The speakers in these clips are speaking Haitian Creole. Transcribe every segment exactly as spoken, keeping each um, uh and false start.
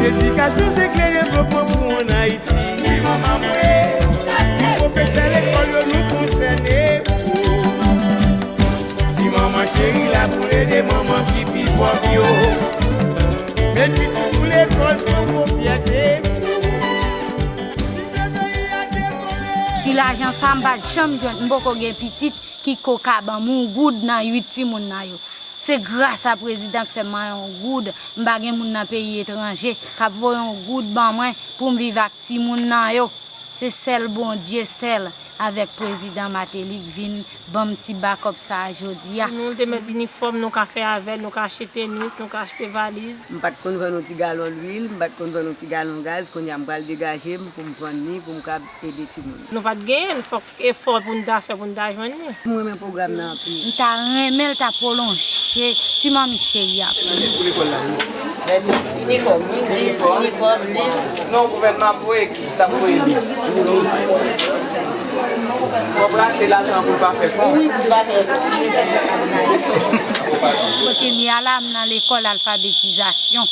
Edikasyon se kle devlopman pou ann Ayiti. Wi, manman mwen, nou pwofesè lekòl yo, nou konsène pou. Ti manman cheri la pou ede manman ki pi pòv yo. Met pitit nou lekòl se yon gwo fyète pou. Kite peyi a devlope. Ti lajan sa m pa janm jwenn, m poko gen pitit ki ko ka ban m yon goud nan uit timoun nan yo. Se gras a prezidan k fè m yon goud, m pa gen moun nan peyi etranje k ap voye yon goud ban mwen pou m viv ak timoun nan yo. Se sèl Bondye sèl avèk prezidan Martelly k vin ban m ti bakòp sa a jodi a. Pou nou, l te mèt inifòm, nou ka fè avè l, nou ka achte tenis, nou ka achte valiz. M pa t konn vann yon ti galon lwil, m pa t konn vann yon ti galon gaz, kounye a m pral degaje m pou m vann li, pou m ka ede timoun. Nou pa t genyen l, fòk efò pou n ta fè pou n ta jwenn li. M renmen pwogram nan anpil. M ta renmen l ta pwolonje ti manmi cheri a pou nou. Pou lekòl la, wi. Inifòm, wi, inifòm, liv. Non, gouvènman ap voye kit, l ap voye liv. Fò brase lajan pou l pa fè fon. Wi, pou l pa fè fon. Kote m ye a la, m nan lekòl alfabetizasyon.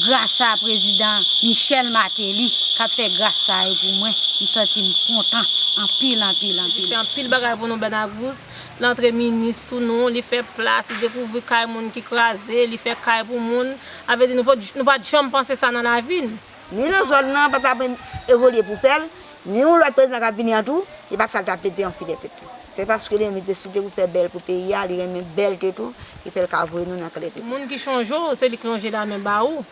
Gras a prezidan Michel Martelly k ap fè gras sa yo pou mwen, m santi m kontan anpil, anpil, anpil. Li fè anpil bagay pou nou, Bènagous. L antre minis sou nou, li fè plas, li dekouvri kay moun ki kraze, li fè kay pou moun. Sa vle di nou pa, nou pa t janm panse sa nan lavi n. Ni nan zòn nan, pa t ap evolye pou pè l, ni yon lòt prezidan k ap vini an tou, li pa t sa l t ap pete yon filè tèt li. Se paske li renmen deside pou fè bèl pou peyi a, li renmen bèlte tou, ki fè l ka voye nou nan klète. Moun ki chonje w, se li k lonje lamen ba ou.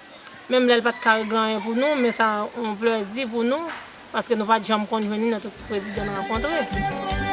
Menm lè l pa t ka regle anyen pou nou, men sa yon plèzi pou nou, paske nou pa t janm konn jwenn li nan tout prezidan n rankontre.